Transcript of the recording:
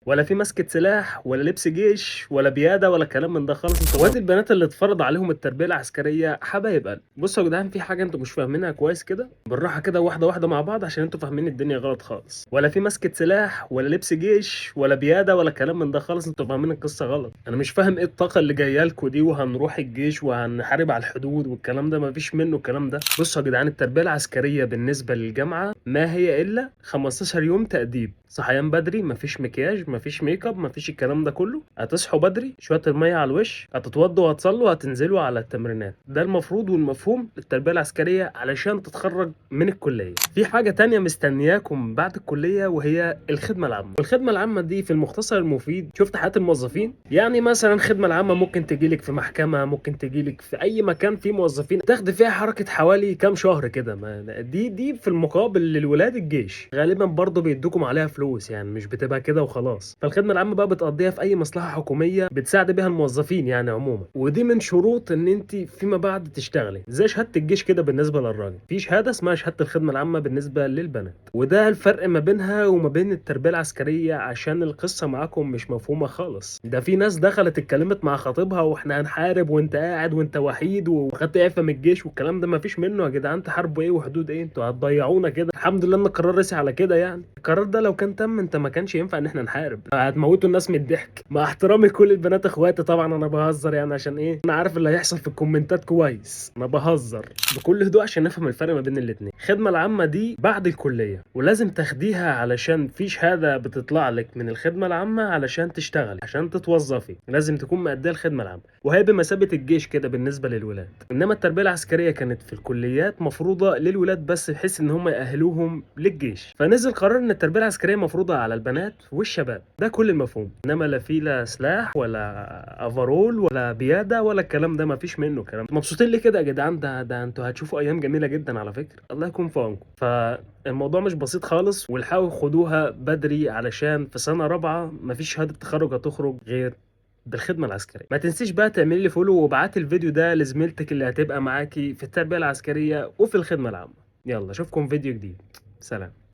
ولا في مسكه سلاح ولا لبس جيش ولا بياده ولا كلام من ده خالص. انتوا اخوات البنات اللي اتفرض عليهم التربية العسكرية حبايب قلب. بصوا يا جدعان، في حاجة انتوا مش فاهمينها كويس كده، بالراحة كده واحدة واحدة مع بعض عشان انتوا فاهمين الدنيا غلط خالص. ولا في مسكه سلاح ولا لبس جيش ولا بياده ولا كلام من ده خالص، انتوا فاهمين القصة غلط. انا مش فاهم ايه الطاقة اللي جاية لكم دي، وهنروح الجيش وهنحارب على الحدود والكلام ده، مفيش منه الكلام ده. بصوا يا جدعان، التربية العسكرية بالنسبة للجامعة ما هي الا 15 يوم تأديب. صحيان بدري، مفيش مكياج، مفيش make up، مفيش الكلام ده كله. هتصحوا بدري، شوية المية على الوش، هتتوضوا وهتصلوا، هتنزلوا على التمرينات. ده المفروض والمفهوم للتربية العسكرية علشان تتخرج من الكلية. في حاجة تانية مستنياكم بعد الكلية وهي الخدمة العامة. والخدمة العامة دي في المختصر المفيد شفت حياة الموظفين. يعني مثلا الخدمة العامة ممكن تجيلك في محكمة، ممكن تجيلك في اي مكان فيه موظفين، تاخد فيها حركة حوالي كام شهر كده. ما دي في المقابل للولاد الجيش غالبا برضه بيدوكم عليها فلوس، يعني مش بتبقى كده وخلاص. فالخدمه العامة بقى بتقضيها في اي مصلحة حكومية بتساعد بيها الموظفين يعني عموما. ودي من شروط ان انت فيما بعد تشتغلي زي شهادة الجيش كده بالنسبة للراجل، في شهادة اسمها شهادة الخدمة العامة بالنسبة للبنات. وده الفرق ما بينها وما بين التربية العسكرية، عشان القصة معاكم مش مفهومه خالص. ده في ناس دخلت اتكلمت مع خطيبها واحنا هنحارب وانت قاعد وانت وحيد وخدت اعفاء من الجيش والكلام ده، مفيش منه يا جدعان. تحاربوا ايه وحدود ايه؟ انتوا هتضيعونا كده. الحمد لله ان القرار رسي على كده. يعني القرار ده لو كان تم انت ما كانش ينفع ان احنا نحارب، هتموتوا الناس من الضحك. مع احترامي لكل البنات اخواتي طبعا، انا بهزر يعني عشان ايه، انا عارف اللي هيحصل في الكومنتات كويس. انا بهزر بكل هدوء عشان نفهم الفرق ما بين الاثنين. الخدمة العامة دي بعد الكلية ولازم تاخديها علشان في شهادة بتطلع لك من الخدمة العامة علشان تشتغلي، عشان تتوظفي لازم تكون مأدية الخدمة العامة، وهي بمثابة الجيش كده بالنسبة للولاد. انما التربية العسكرية كانت في الكليات مفروضة للولاد بس، بحيث ان هم يأهلوهم للجيش. فنزل قرار ان التربية العسكرية مفروضة على البنات والشباب، ده كل المفهوم. انما لا في لا سلاح ولا افرول ولا بياده ولا الكلام ده، مفيش منه كلام. مبسوطين ليه كده يا جدعان؟ ده انتوا هتشوفوا ايام جميلة جدا على فكرة، الله يكون في عونكم. فالموضوع مش بسيط خالص، والحقوا خدوها بدري علشان في سنة رابعه مفيش شهادة تخرج هتخرج غير بالخدمة العسكرية. ما تنسيش بقى تعملي لي follow وابعتي الفيديو ده لزميلتك اللي هتبقى معاكي في التربية العسكرية وفي الخدمة العامة. يلا اشوفكم فيديو جديد، سلام.